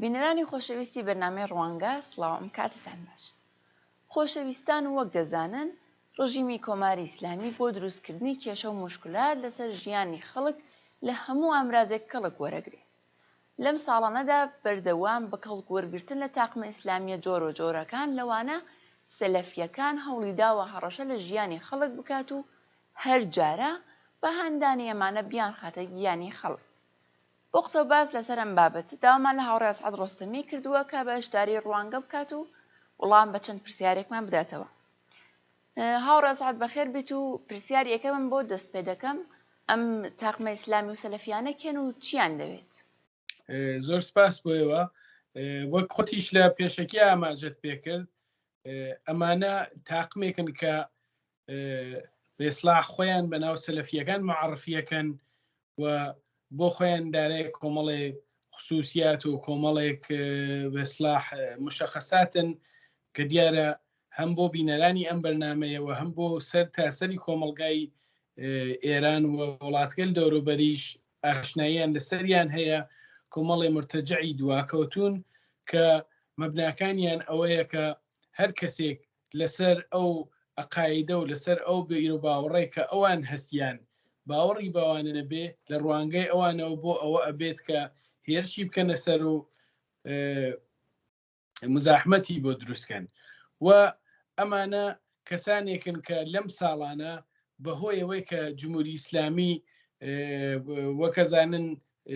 بینەرانی خۆشەویستی بەرنامەی ڕوانگە سڵاو ئەم کاتەتان باش. خۆشەویستان وەک دەزانن ڕژیمی کۆماری ئیسلامی بۆ دروستکردنی کێشە و موشکلات لەسەر ژیانی خەڵک لە هەموو ئامرازێک کەڵک وەرەگرێ. لەم ساڵانەدا بەردەوام بە کەڵک وەرگرتن لە تاقمە ئیسلامییە جۆرۆجۆرەکان لەوانە سەلەفییەکان هەوڵی داوە هەڕەشە لە ژیانی خەڵک بکات و هەر جارە بە هاندانی ئەمانە بیانخاتە گیانی خەڵک. بۆ قسە و باس لەسەر ئەم بابەتە داوامان لە هاوڕێ ئەسعەد ڕۆستەمی کردووە کە بەشداری ڕوانگە بکات و وڵام بە چەند پرسیارێکمان بداتەوە. هاوڕێ ئەسعەد بەخێر بیت و پرسیاری یەکەمم بۆ دەست پێ دەکەم ئەم تاقمە ئیسلامی و سەلەفیانە کێن و چیان دەوێت؟ زۆر سپاس بۆ ئێوە وەک خۆتیش لە پێشەکی ئاماژەت پێکرد ئەمانە تاقمێکن کە بێسلاح خۆیان بە ناو سەلەفیەکان معرفیەکەن و بۆ خۆیان دارای کۆمەڵێ خصوصیات و کۆمەڵێک بێسلاح مشخصاتن کە دیارە هەم بۆ بینەرانی ئەم بەرنمەیە و هەم بۆ سەر تاسەری کۆمەڵگای ئێران و وڵاتگەل دەوروبەریش ئاشناییان لەسەریان هەیە کۆمەڵی مرتەجعی دواکەوتون کە مەبناکانیان ئەوەیە کە هەر کەسێک لەسەر ئەو عەقایدە و لەسەر ئەو بیروباوەڕەی کە ئەوان هەستیان باوەڕی بەوانە نەبێ لە ڕوانگەی ئەوانەوە بۆ ئەوە ئەبێت کە هێرشی بکەنە سەر و مزاحمەتی بۆ دروستکەن و ئەمانە کەسانێکن کە لەم ساڵانە بەهۆی ئەوەی کە جمهوری ئیسلامی وەکەزانن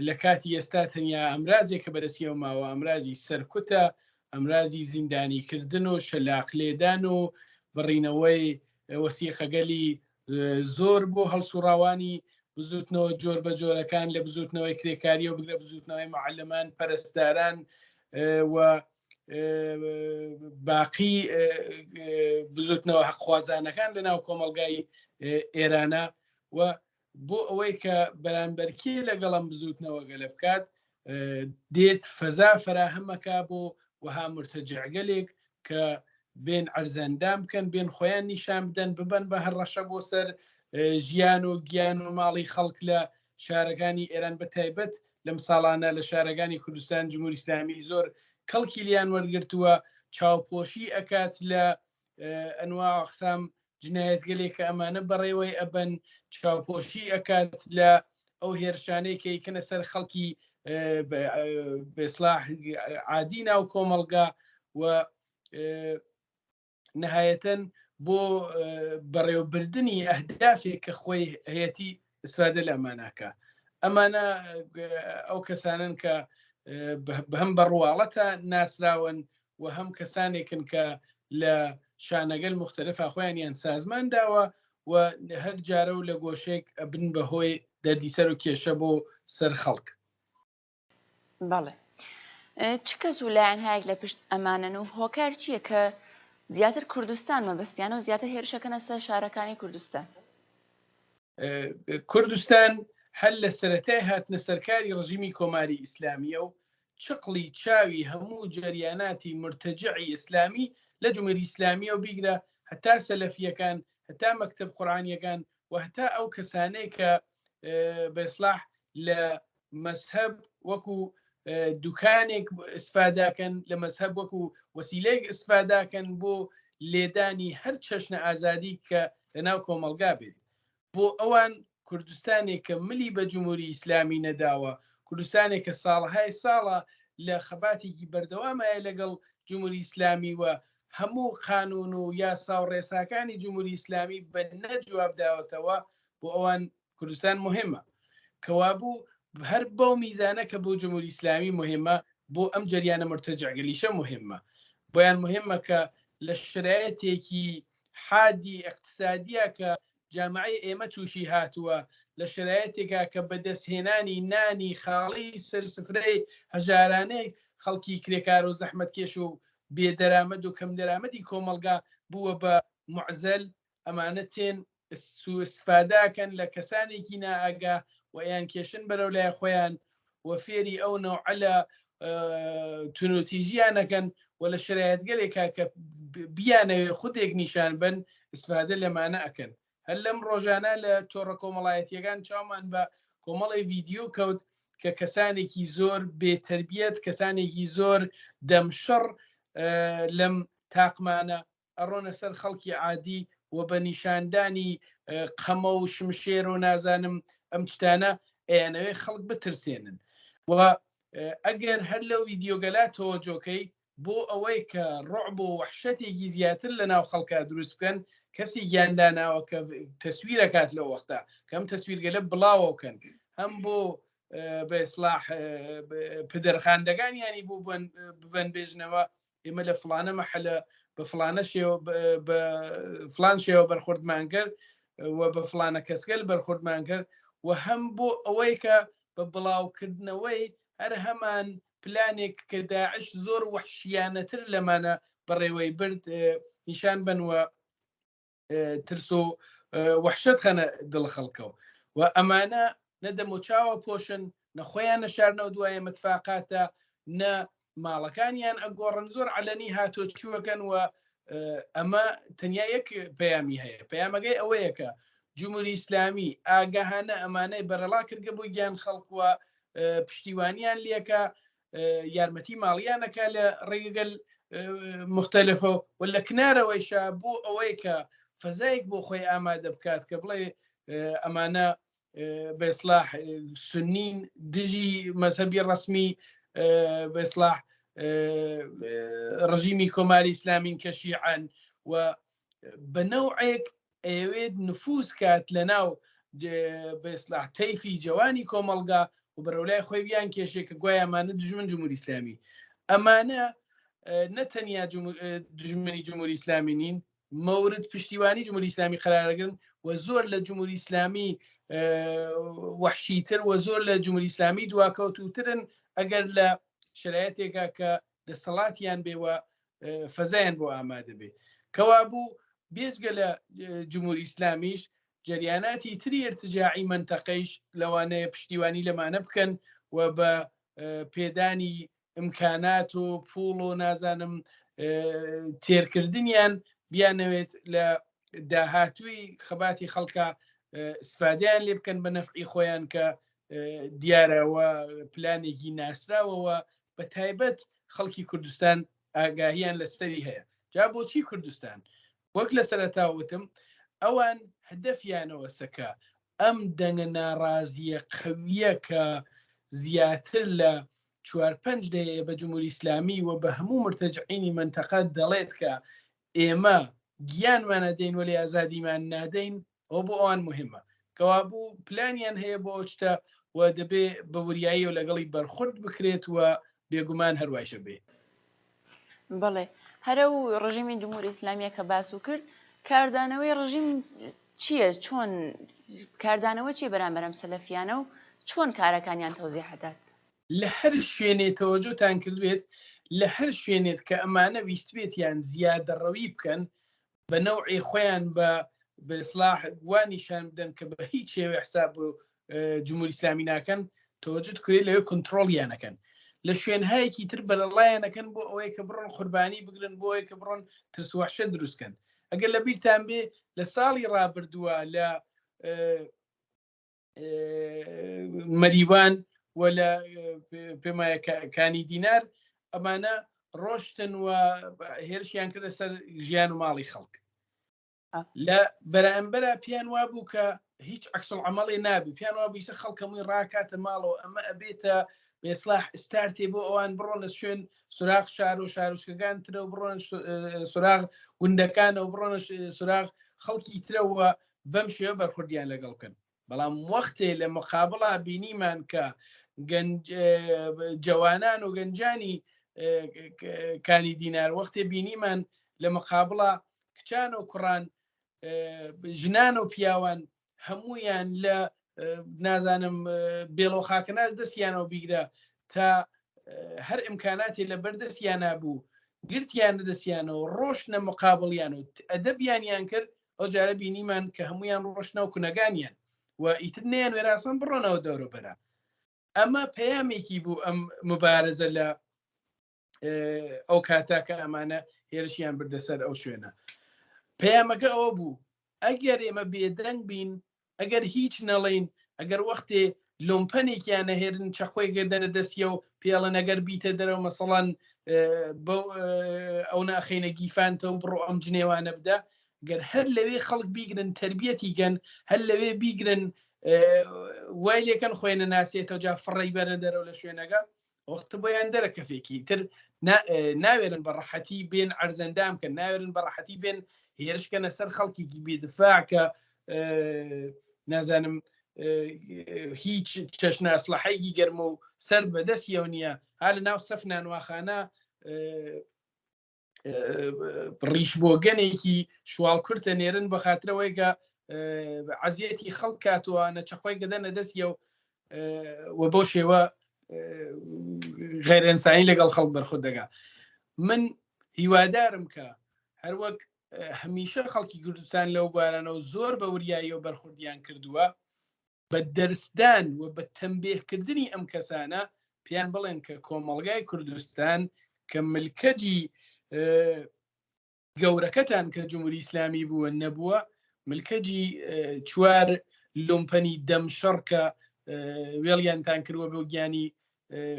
لە کاتی ئێستا تەنیا ئەمرازێک کە بەدەستیەوە ماوە ئەمرازی سەرکوتە، ئەمرازی زیندانیکردن و شەلاق لێدان و بڕینەوەی وەسیقەگەلی زۆر بۆ هەڵسوڕاوانی بزوتنەوە جۆر بە جۆرەکان لە بزوتنەوەی کرێکاریەوە بگرە بزوتنەوەی معلمان، پەرستاران و باقی بزوتنەوە حەقخوازانەکان لە ناو کۆمەڵگای ئێرانە و بۆ ئەوەی کە بەرامبەرکێ لەگەڵ ئەم بزووتنەوە گەلە بکات دێت فەزا فەراهەمەکا بۆ وەها مرتەجعگەلێک کە بێن عەرزەندان بکەن بێن خۆیان نیشان بدەن ببن بە هەڕەشە بۆ سەر ژیان و گیان و ماڵی خەڵک لە شارەکانی ئێران بە تایبەت لەم ساڵانە لە شارەکانی کوردستان جمهوری ئیسلامی زۆر کەڵکی لیان وەرگرتووە چاوپۆشی ئەکات لە ئەنوا ئەقسام جنایەتگەلێک کە ئەمانە بەڕێوەی ئەبەن، چاوپۆشی ئەکات لە ئەو هێرشانەی کە ئەیکەنە سەر خەڵکی بێسلاح عادی ناو کۆمەڵگا و نهایەتەن بۆ بەڕێوەبردنی ئەهدافێک کە خۆی هەیەتی ئیسفادە لە ئەماناکە ئەمانە ئەو کەسانن کە هەم بە ڕواڵەتە ناسراون و هەم کەسانێکن کە لە شانەگەل موختەلفا خۆیانیان سازمان داوە و هەر جارە و لە گۆشەیەک ئەبن بە هۆی دەردیسەر و کێشە بۆ سەر خەڵک. بەڵێ. چ کەس و لایەنهایەک لە پشت ئەمانەن و هۆکار چییە کە زیاتر کوردستان مەبەستیانە و زیاتر هێرشەکەنە سەر شارەکانی کوردستان؟ کوردستان هەر لە سەرەتای هاتنە سەرکاری ڕژیمی کۆماری ئیسلامییە و چقڵی چاوی هەموو جەریاناتی مورتەجعی ئیسلامی لە جمهوری ئیسلامییەوە بیگرە هەتا سەلەفییەکان هەتا مەکتەب قورئانییەکان و هەتا ئەو کەسانەی کە بە ئیسڵاح لە مەزهەب وەکو دوکانێک ئیسفاداکەن لە مەزهەب وەکو وەسیلەیەک ئیسفاداکەن بۆ لێدانی هەر چەشنە ئازادی کە لە ناو کۆمەڵگا بێت بۆ ئەوان کوردستانێک کە ملی بە جمهوری ئیسلامی نەداوە کوردستانێک کە ساڵەهای ساڵە لە خەباتێکی بەردەوامایە لەگەڵ جمهوری ئیسلامی و هەموو قانون و یاسا و ڕێساکانی جمهوری ئیسلامی بە نەجواب داوەتەوە بۆ ئەوان کوردستان مهمە کەوابوو هەر بەو میزانە کە بۆ جمهوری ئیسلامی مهمە بۆ ئەم جەریانە مرتەجعگەلیشە مهمە بۆیان مهمە کە لە شرایەتێکی حادی اقتصادیە کە جامعەی ئێمە تووشی هاتووە لە شرایەتێکا کە بەدەستهێنانی نانی خاڵی سەر سفرەی هەژارانەی خەڵکی کرێکار و زەحمەتکێش و بێدەرامەد و کەمدەرامەدی کۆمەڵگا بووە بە معزەل ئەمانە تێن سوئیستفادەکەن لە کەسانێکی نائاگا و ئەیانکێشن بەرەو لای خۆیان و فێری ئەو نەوعە لە تونوتیژیان ئەکەن و لە شەرایەتگەلێکا کە بیانەوێ خودێک نیشان بەن ئیسفادە لەمانە ئەکەن. هەر لەم ڕۆژانە لە تۆڕە کۆمەڵایەتییەکان چاومان بە کۆمەڵێ ڤیدیۆ کەوت. کە کەسانێکی زۆر بێتەربیەت، کەسانێکی زۆر دەمشڕ لەم تاقمانە ئەڕۆنە سەر خەڵکی عادی و بە نیشاندانی قەمە و شمشێر و نازانم ئەم شتانە ئەیانەوێ خەڵک بترسێنن و ئەگەر هەر لەو ویدیۆگەلا تەوەجۆکەی بۆ ئەوەی کە ڕعب و وەحشەتێکی زیاتر لە ناو خەڵکا دروست بکەن کەسی گیان داناوە کە تەسویرەکات لەو وەختە کەم تەسویرگەلە بڵاوەکەن هەم بۆ بە ئیسلاح پدەرخاندەکان ینی بۆ ببەن بێژنەوە ئێمە لە فلانە مەحلە بە فلانە شێوە بە فلان شێوە بەرخوردمان کرد و بە فلانە کەسگەل بەرخوردمان کرد و هەم بۆ ئەوەی کە بە بڵاوکردنەوەی هەر هەمان پلانێک کە داعش زۆر وەحشیانەتر لەمانە بەڕێوەی برد نیشان بن و ترس و وەحشەت خەنە دڵ خەڵکەوە و ئەمانە نە دەموچاوە پۆشن نە خۆیان نەشارنەوە دوایە متفاقاتە نە ماڵەکانیان ئەگۆڕن زۆر عەلەنی هاتۆ چوەکەن و ئەمە تەنیا یەک پەیامی هەیە پەیامەکەی ئەوەیە کە جمهوری ئیسلامی ئاگاهانە ئەمانەی بەرەڵا کردگە بۆ گیان خەڵکوە پشتیوانیان لەکە یارمەتی ماڵیانەکە لە ڕێگەگەل مختلفە و لە کنارەوەیشە بۆ ئەوەی کە فەزایەک بۆ خۆی ئامادە بکات کە بڵێ ئەمانە بە ئیسلاح سنین دژی مەزهەبی ڕسمی بە ئیسلاح ڕژیمی کۆماری ئیسلامین کە شیعەن و بە نەوعێک ئەیەوێت نفوز کات لە ناو بە ئیسلاح تەیفی جوانی کۆمەڵگا و بەرەولای خۆی بیان کێشێ کە گوایە ئەمانە دژمن جمهوری ئیسلامی ئەمانە نە تەنیا دژمنی جمهوری ئیسلامی نین مەورد پشتیوانی جمهوری ئیسلامی قەرارەگرن و زۆر لە جمهوری ئیسلامی وەحشیتر و زۆر لە جمهوری ئیسلامی دواکەوتوترن ئەگەر لە شرایەتێکا کە دەسەڵاتیان بێ و فەزایان بۆ ئامادە بێ کەوابوو بێجگە لە جمهوری ئیسلامیش جەریاناتی تری ارتجاعی منتەقەیش لەوانەیە پشتیوانی لەمانە بکەن و بە پێدانی ئیمکانات و پوڵ و نازانم تێرکردنیان بیانەوێت لە داهاتووی خەباتی خەڵکە ئیسفادەیان لێ بکەن بە نەفعی خۆیان کە دیارەوە پلانێکی ناسراوەوە بە تایبەت خەڵکی کوردستان ئاگاهیان لەسەری هەیە جا بۆچی کوردستان وەک لە سەرەتا وتم ئەوان هەدەفیانەوە سەکە ئەم دەنگە ناڕازییە قەوییە کە زیاتر لە چوار پەنج دەیەیە بە جمهوری ئیسلامی و بە هەموو مرتەجعینی مەنتەقە دەڵێت کە ئێمە گیانمان ئەدەین وەلێ ئازادیمان نادەین، ئەوە بۆ ئەوان موهیمە. کەوابوو پلانیان هەیە بۆ ئەو شتە و دەبێ بە وریاییەوە لەگەڵی بەرخورد بکرێت و بێگومان هەر وایشە بێ. بەڵێ هەر ئەو ڕژیمی جمهوری ئیسلامیە کە باسو کرد کاردانەوەی ڕژیم چییە چۆن کاردانەوە چیە بەرامبەر ئەم سەلەفیانە و چۆن کارەکانیان تەوزیح ئەدات؟ لە هەر شوێنێ تەوەجۆتان کردبێت لە هەر شوێنێت کە ئەمانە ویستبێتیان زیادەڕەوی بکەن بە نەوعی خۆیان بە بە ئیسلاح وا نیشان بدەن کە بە هیچ شێوێ حساب بۆ جمهوری ئیسلامی ناکەن تەوەجد کوێ لەوێ کۆنتترۆڵیانەکەن لە شوێنهایەکی تر بەرەڵایانەکەن بۆ ئەوەی کە بڕۆن قوربانی بگرن بۆ ئەوەی کە بڕۆن ترس وحشە دروستکەن ئەگەر لە بیرتان بێ لە ساڵی ڕابردووە لە مەریوان و لە پێمایە کانی دینار ئەمانە ڕۆشتن و هێرشیان کردە سەر ژیان و ماڵی خەڵک لە بەرامبەرە پیان وابوو کە هیچ عکسڵ عملێ نابی پیان وابوو ئیسە خەڵکەمووی ڕاکاتە ماڵەوە ئەمە ئەبێتە بێسلاح ئستارتێ بۆ ئەوان بڕۆنە شوێن سوراغ شار و شارۆچکەکان ترە و بڕۆنە سوراغ گوندەکانە و بڕۆنە سوراغ خەڵکی ترەوە بەم شێوە بەرخوردیان لەگەڵ بکەن بەڵام وەختێ لە مقابڵا بینیمان کە جەوانان و گەنجانی کانی دینار وەختێ بینیمان لە مقابڵا کچان و کوڕان ژنان و پیاوان هەمویان لە نازانم بێڵۆ خاکەناز دەستیانەوە بیگرە تا هەر ئیمکاناتی لە بەردەستیانە بوو گرتیان دەستیانەوە ڕۆشتنە مقابڵیان و ئەدەبیانیان کرد ئەو جارە بینیمان کە هەمویان ڕۆشتنەوە کونەگانیان و ئیتر نیان وێراسان بڕۆنەوە دەورەبەرە ئەمە پەیامێکی بوو ئەم مبارزە لە ئەو کاتا کە ئەمانە هێرشیان بردە سەر ئەو شوێنە پەیامەکە ئەوە بوو ئەگەر ئێمە بێدەنگ بین ئەگەر هیچ نەڵین ئەگەر وەختێ لۆمپەنێکیان نەهێرن چەقۆی گردنە دەستیە و پێڵن ئەگەر بیتە دەرەوە مەسەڵەن ئەو ناخینە گیفانتەوە بڕۆ ئەم جنێوانە بدە گەر هەر لەوێ خەڵک بیگرن تربیەتی گەن هەر لەوێ بیگرن وای لێکەن خۆی نەناسێتەوە جا فڕی بەرە دەرەوە لە شوێنەکە وەخت بۆیان دەرەکەفێکی تر ناوێرن بە ڕەحەتی بێن ئەرزەندام کە ناوێرن بە ڕەحەتی بێن هێرشکەنە سەر خەڵکێکی بێدفاع کە نازانم هیچ چەشنە ئەسلحەیەکی گەرم و سرد بەدەستیەوە نییە ها لە ناو سەف نانواخانە ڕیش بۆگەنێکی شواڵ کورتە نێرن بە خاترەوەی کە عەزیەتی خەڵک کاتوانە چەقۆی گەدەنە دەستیە و بۆ شێوە غیرئنسانی لەگەڵ خەڵک بەرخود دەگا من هیوادارم کە هەروەک هەمیشە خەڵکی کوردستان لەو بارانەوە زۆر بە وریاییەوە بەرخوردیان کردووە بە دەرسدان و بە تەمبێهکردنی ئەم کەسانە پێیان بڵێن کە کۆمەڵگای کوردستان کە ملکەجی گەورەکەتان کە جمهوری ئیسلامی بووە نەبووە ملکەجی چوار لۆمپەنی دەم شەڕ کە وێڵیانتان کردووە بۆ گیانی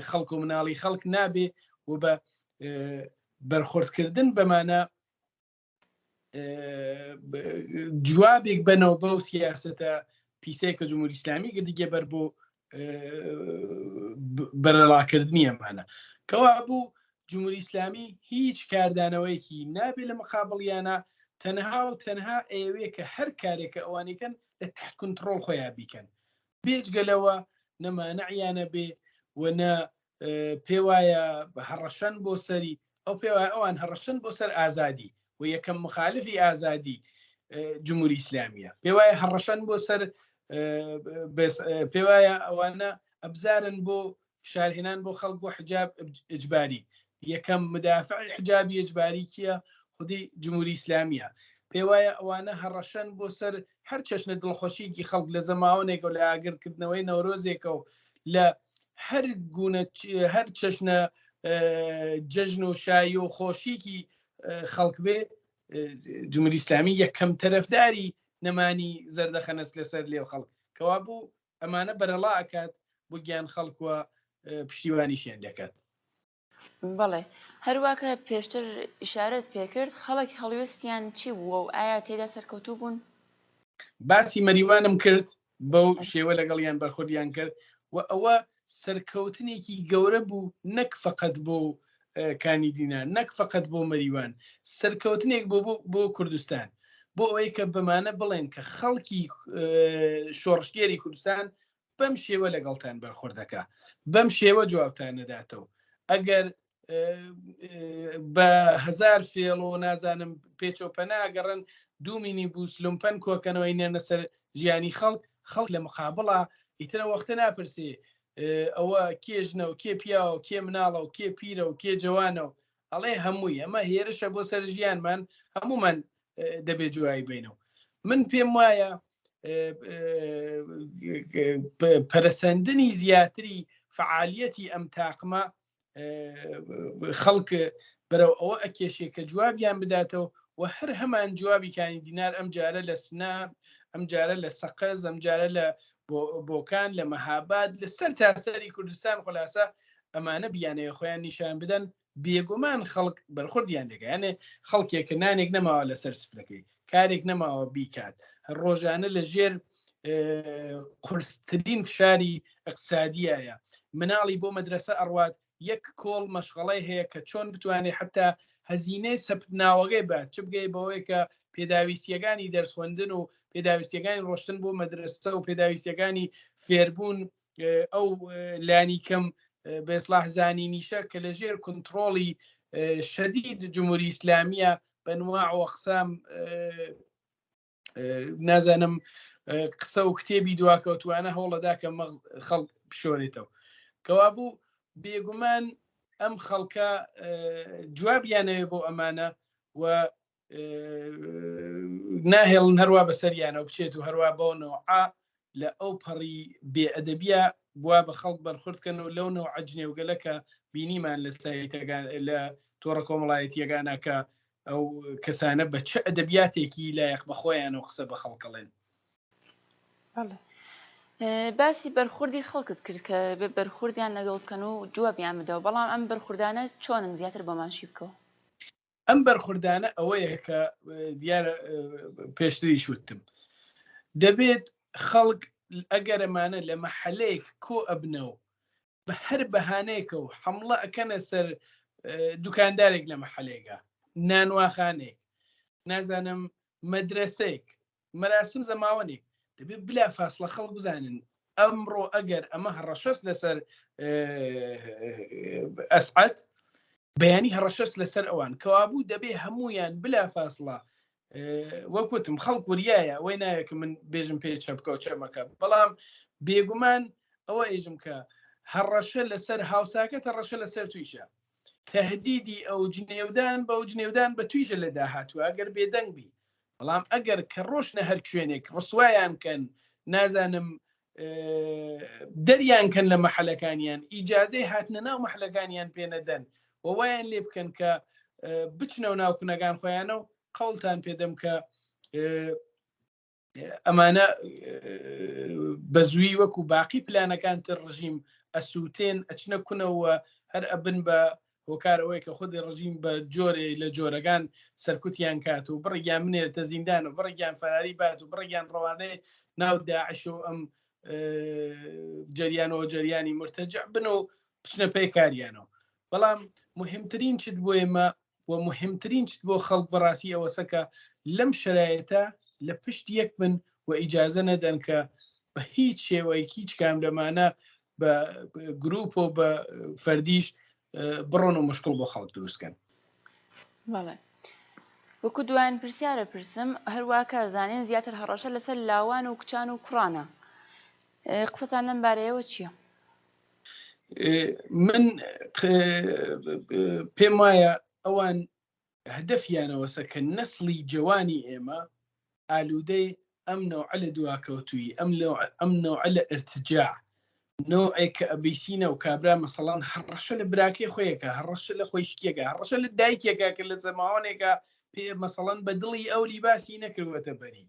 خەڵک و مناڵی خەڵک نابێ و بە بەرخۆردکردن بەمانە جوابێک بەنەوە بەو سیاستە پیسەیە کە جمهوری ئیسلامی گردگە بەر بۆ بەرەڵاکردنی ئەمانە کەوا بوو جمهوری ئیسلامی هیچ کاردانەوەیەکی نابێ لە مقابڵیانە تەنها و تەنها ئەیەوێ کە هەر کارێکە ئەوانیکەن لە تحت کنترۆڵ خۆیان بیکەن بێجگە لەوە نەمانەعیانە بێ و نە پێوایە هەڕەشەن بۆ سەری ئەو پێوایە ئەوان هەڕەشەن بۆ سەر ئازادی و یەکەم مخالفی ئازادی جمهوری ئیسلامیە پێوایە هەڕەشەن بۆ سەر پێوایە ئەوانە ئەبزارن بۆ فشارهێنان بۆ خەڵک بۆ حجاب ئجباری یەکەم مدافعی حجابی ئجباری کیە خودی جمهوری ئیسلامیە پێوایە ئەوانە هەڕەشەن بۆ سەر هەر چەشنە دڵخۆشیەکی خەڵک لە زەماوەنێکەوە لە ئاگرکردنەوەی نەورۆزێکە و لە هەر گونە هەر چەشنە جەژن و شایی و خۆشیکی خەڵک بێ جمهوری ئیسلامی یەکەم تەرەفداری نەمانی زەردەخەنەس لەسەر لێو خەڵک کەوا بوو ئەمانە بەرەڵا ئەکات بۆ گیان خەڵک و پشتیوانیشیان دەکات. بەڵێ هەروا کە پێشتر ئیشارەت پێکرد خەڵک هەڵوێستیان چی بووە و ئایا تێدا سەرکەوتوو بوون؟ باسی مەریوانم کرد بەو شێوە لەگەڵیان بەرخوردیان کرد و ئەوە سەرکەوتنێکی گەورە بوو نەک فقط بۆ کانی دینا نەک فقط بۆ مەریوان سەرکەوتنێک بۆ بۆ کوردستان بۆ ئەوەی کە بەمانە بڵێن کە خەڵکی شۆڕشگێری کوردستان بەم شێوە لەگەڵتان بەرخۆرد دەکا بەم شێوە جوابتان نەداتەوە ئەگەر بە هزار فێڵ و نازانم پێچۆ پەنا گەڕن دوو مینی بوس لومپەن کۆکەنەوەی نێنە سەر ژیانی خەڵک خەڵک لە مقابڵە ئیترە وەختە ناپرسێ ئەوە کێ ژنە و کێ پیاوە و کێ مناڵە و کێ پیرە و کێ جوانە و ئەڵێ هەمووی ئەمە هێرشە بۆ سەر ژیانمان هەمومان دەبێت جوایی بینەوە من پێم وایە پەرەسەندنی زیاتری فعالیەتی ئەم تاقمە خەڵک بەرەو ئەوە ئەکێشێ کە جوابیان بداتەوە و هەر هەمان جوابی کانی دینار ئەم جارە لە سنە ئەم جارە لە سەقز ئەم جارە لە بۆکان لە مەهاباد لە سەر تاسەری کوردستان خلاصە ئەمانە بیانەوە خۆیان نیشان بدەن بێگومان خەڵک بەرخوردیان دەکا یانێ خەڵکێک کە نانێک نەماوە لەسەر سفرەکەی کارێک نەماوە بیکات ڕۆژانە لە ژێر قورسترین فشاری اقتصادیایە مناڵی بۆ مەدرسە ئەڕوات یەک کۆڵ مەشغەڵی هەیە کە چۆن بتوانێت حتا هەزینەی سەپت ناوەگەی بە چ بگەی بەوەی کە پێداویستیەکانی دەرسخوێندن و پێداویستیەکانی ڕۆشتن بۆ مەدرسە و پێداویستیەکانی فێربوون ئەو لانی کەم بەسلاح زانینیشە کە لە ژێر کنترۆڵی شەدید جمهوری ئیسلامیە بەنواع وەقسام نازانم قسە و کتێبی دواکەوتوانە هەوڵەدا کە خەڵک بشۆرێتەوە کەوابوو بێگومان ئەم خەڵکە جوابیانەوێ بۆ ئەمانە و ناهێڵن هەروە بەسەریانەوە بچێت و هەروە بەو نەوعە لە ئەو پەڕی بێئەدەبیە بوا بە خەڵک بەرخورد کەن و لەو نەوعە جنێوگەلە کە بینیمان لە سایتەکان لە تۆڕە کۆمەڵایەتیەکانە کە ئەو کەسانە بە چ ئەدەبیاتێکی لایەق بە خۆیان و قسە بە خەڵکەڵێن. بەڵێ. باسی بەرخوردی خەڵکت کرد کە بێ بەرخوردیان لەگەڵ بکەن و جوابیان بدەوە، بەڵام ئەم بەرخوردانە چۆنن زیاتر بۆمان شی بکەوە؟ ئەم بەرخوردانە ئەوەیە کە دیارە پێشتریش وتم دەبێت خەڵک ئەگەر ئەمانە لە مەحەلەیەک کۆ ئەبنەوە بە هەر بەهانەیەکە و حەمڵە ئەکەنە سەر دوکاندارێک لە مەحەلێکە نانواخانێک نازانم مەدرەسەیەک مەراسم زەماوەنێک دەبێت بلا فاسڵە خەڵک بزانن ئەمڕۆ ئەگەر ئەمە هەڕەشەس لەسەر ئەسعەد بەیانی هەڕەشەس لەسەر ئەوان کەوابوو دەبێ هەمویان بلا فاسڵە وەکوتم خەڵک وریایە ئەوەی ناوێت کە من بێژم پێ چەپکە و چەمەکە بەڵام بێگومان ئەوە ئێژم کە هەڕەشە لەسەر هاوساکە تەڕەشە لەسەر تویشە تهدیدی ئەو جنێودان بەو جنێودان بە تویژە لە داهاتوە ئەگەر بێدەنگ بی بەڵام ئەگەر کە ڕۆشنە هەر کوێنێک ڕسوایان کەن نازانم دەریان کەن لە مەحلەکانیان ئیجازەی هاتنە ناو مەحلەکانیان پێ نەدەن و وایان لێ بکەن کە بچنەوە ناو کونەکان خۆیانە و قەوڵتان پێدەم کە ئەمانە بە زووی وەکو باقی پلانەکان تر ڕژیم ئەسووتێن ئەچنە کونەوە هەر ئەبن بە هۆکار ئەوەیە کە خودی ڕژیم بە جۆرێ لە جۆرەکان سەرکوتیان کات و بڕێکیان بنێرتە زیندان و بڕێکیان فەراری بات و بڕێکیان ڕەوانەی ناو داعش و ئەم جەریانەوە جەریانی مرتەجع بن و بچنە پێی کاریانەوە بەڵام مهمترین چت بۆ ئێمە و مهمترین چت بۆ خەڵک بەڕاستی ئەوەسە کە لەم شرایەتە لە پشت یەک بن و ئیجازە نەدەن کە بە هیچ شێوەیەک هیچ کام لەمانە بە گروپ و بە فەردیش بڕۆن و مشکڵ بۆ خەڵک دروستکەن. بەڵێ وەکو دوایین پرسیارە پرسم هەرواکە زانین زیاتر هەڕەشە لەسەر لاوان و کچان و کوڕانە قسەتان لەم بارەیەوە چییە؟ من پێم وایە ئەوان هەدەفیانەوەسە کە نەسڵی جەوانی ئێمە ئالوودەی ئەم نەوعە لە دواکەوتوویی، ئەم ئەم نەوعە لە ئیرتجاع، نەوعێک کە ئەبیسینە و کابرا مەسەڵەن هەڕەشە لە براکەی خۆیەکە، هەڕەشە لە خۆیشکیەکە، هەڕەشە لە دایکێکە کە لە زەماوەنێکا پێ مەسەڵەن بە دڵی ئەو لیباسی نەکردووەتە بەری.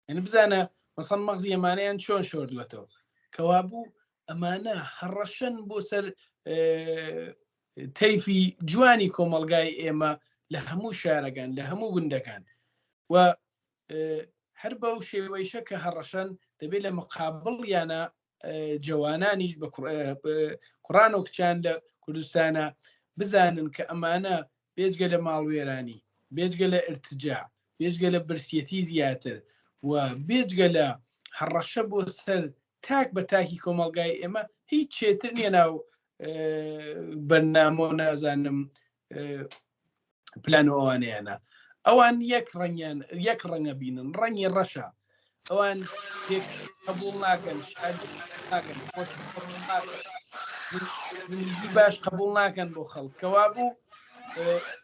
یعنی بزانە مەسەڵەن مەغزی ئەمانەیان چۆن شۆردووەتەوە. کەوابوو ئەمانە هەڕەشەن بۆ سەر تەیفی جوانی کۆمەڵگای ئێمە لە هەموو شارەکان لە هەموو گوندەکان و هەر بەو شێوەیشە کە هەڕەشەن دەبێت لە مقابڵیانە جەوانانیش بە کوڕان و کچان لە کوردستانە بزانن کە ئەمانە بێجگە لە ماڵوێرانی بێجگە لە ئرتجا بێجگە لە برسیەتی زیاتر و بێجگە لە هەڕەشە بۆ سەر تاک بە تاکی کۆمەڵگای ئێمە هیچ چێتر نییە ناو بەرنامە و نازانم پلان و ئەوانەیانە ئەوان یەک ڕەنگیان یەک ڕەنگە بینن ڕەنگی ڕەشە ئەوان قبول ناکەن شادی ناکەن خۆش ناکەن زندگی باش قبول ناکەن بۆ خەڵک کەوابوو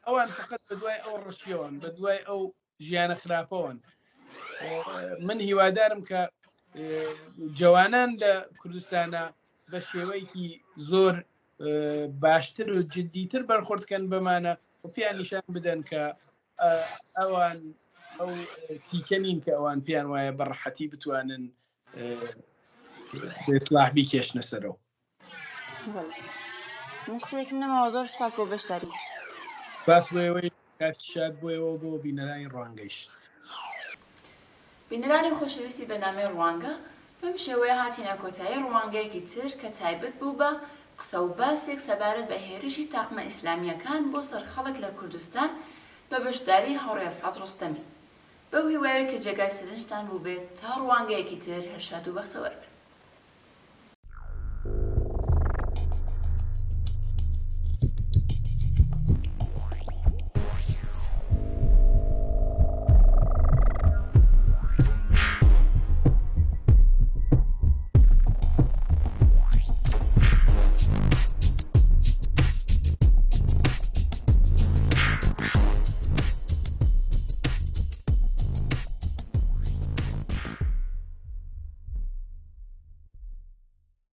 ئەوان فقط بە دوای ئەو ڕەشیەوەن بە دوای ئەو ژیانە خراپەوەن من هیوادارم کە جوانان لە کوردستانە بە شێوەیەکی زۆر باشتر و جددیتر بەرخۆردکەن بەمانە و پێیان نیشان بدەن کە ئەوان ئەو تیکە نین کە ئەوان پێیان وایە بە ڕەحەتی بتوانن ئیسلاح بیکێشنە سەرەوە. من قسەیەکم نەماوە زۆر سپاس بۆ بەشداری. سپاس بۆ ئێوەی کاتی شاد بۆ ئێوە و بۆ بینەرانی ڕوانگەیش. بینەرانی خۆشەویستی بەرنامەی ڕوانگە، بەم شێوەیە هاتینە کۆتایی ڕوانگەیەکی تر کە تایبەت بوو بە قسە و باسێک سەبارەت بە هێرشی تاقمە ئیسلامییەکان بۆ سەر خەڵک لە کوردستان بە بەشداری هاوڕێ ئەسعەد ڕۆستەمی. بەو هیوایەی کە جێگای سەرنجتان بووبێت تا ڕوانگەیەکی تر هەر شاد و بەختەوەر بن.